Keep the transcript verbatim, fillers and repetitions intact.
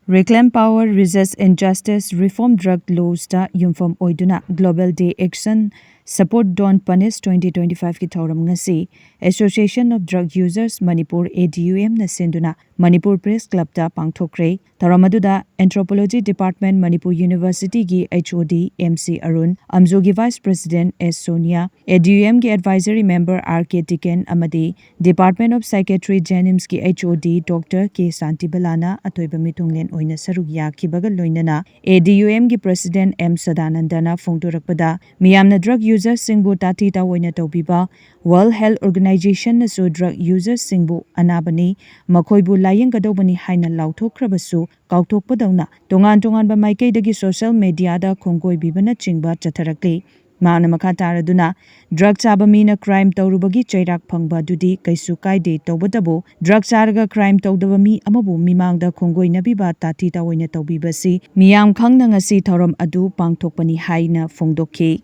Reclaim Power, Resist Injustice, Reform Drug Laws ꯇ ꯌꯨꯝꯐꯝ ꯑꯣꯏꯗꯨꯅ Global Day Action, Support, Don't Punish twenty twenty-five ꯀꯤ ꯊꯧꯔꯝ ꯉꯁꯤ Association of Drug Users Manipur, A D U M ꯅ ꯁꯤꯟꯗꯨꯅ ꯃꯅꯤꯄꯨꯔ Press Club ꯇ ꯄꯥꯡꯊꯣꯛꯈ꯭ꯔꯦ꯫ ꯊꯧꯔꯝ ꯑꯗꯨꯗ Anthropology Department, Manipur University ꯒꯤ H O D M C Arun, ꯑꯝꯖꯨꯒꯤ Vice President S Sonia, A D U M ꯒꯤ Advisory Member R K ꯗꯤꯀꯦꯟ ꯑꯃꯗꯤ Department of Psychiatry, JNIMS ꯀꯤ H O D Doctor K ꯁꯥꯟꯇꯤꯕꯂꯥꯅ ꯑꯊꯣꯏꯕ ꯃꯤꯊꯨꯡꯂꯦꯟ ꯑꯣꯏꯅ ꯁꯔꯨꯛ ꯌꯥꯈꯤꯕꯒ ꯂꯣꯏꯅꯅ, A D U M ꯒꯤ President M ꯁꯗꯥꯅꯟꯗꯅ ꯐꯣꯡꯗꯣꯔꯛꯄꯗ, ꯃꯤꯌꯥꯝꯅ drug user ꯁꯤꯡꯕꯨ ꯇꯥꯊꯤ ꯇꯥꯑꯣꯏꯅ ꯇꯧꯕꯤꯕ, World Health Organization ꯅꯁꯨ drug user ꯁꯤꯡꯕꯨ ꯑꯅꯥꯕꯅꯤ, ꯃꯈꯣꯏꯕꯨ ꯂꯥꯌꯦꯡꯒꯗꯧꯕꯅꯤ ꯍꯥꯏꯅ ꯂꯥꯎꯊꯣꯛꯈ꯭ꯔꯕꯁꯨ, ꯀꯥꯎꯊꯣꯛꯄꯗꯧꯅ ꯇꯣꯉꯥꯟ ꯇꯣꯉꯥꯟꯕ ꯃꯥꯏꯀꯩꯗꯒꯤ social media ꯗ ꯈꯣꯡꯒꯣꯏꯕꯤꯕꯅꯆꯤꯡꯕ ꯆꯠꯊꯔꯛꯂꯤ꯫ ꯃꯍꯥꯛꯅ ꯃꯈꯥ ꯇꯥꯔꯗꯨꯅ, drug ꯆꯥꯕ ꯃꯤꯅ crime ꯇꯧꯔꯨꯕꯒꯤ ꯆꯩꯔꯥꯛ ꯐꯪꯕ ꯑꯗꯨꯗꯤ ꯀꯩꯁꯨ ꯀꯥꯏꯗꯦ, ꯇꯧꯕꯇꯕꯨ drug ꯆꯥꯔꯒ crime ꯇꯧꯗꯕ ꯃꯤ ꯑꯃꯕꯨ ꯃꯤꯃꯥꯡꯗ ꯈꯣꯡꯒꯣꯏꯅꯕꯤꯕ, ꯇꯥꯊꯤ ꯇꯥꯑꯣꯏꯅ ꯇꯧꯕꯤꯕꯁꯤ ꯃꯤꯌꯥꯝ ꯈꯪꯅ ꯉꯁꯤ ꯊꯧꯔꯝ ꯑꯗꯨ ꯄꯥꯡꯊꯣꯛꯄꯅꯤ ꯍꯥꯏꯅ ꯐꯣꯡꯗꯣꯛꯈꯤ꯫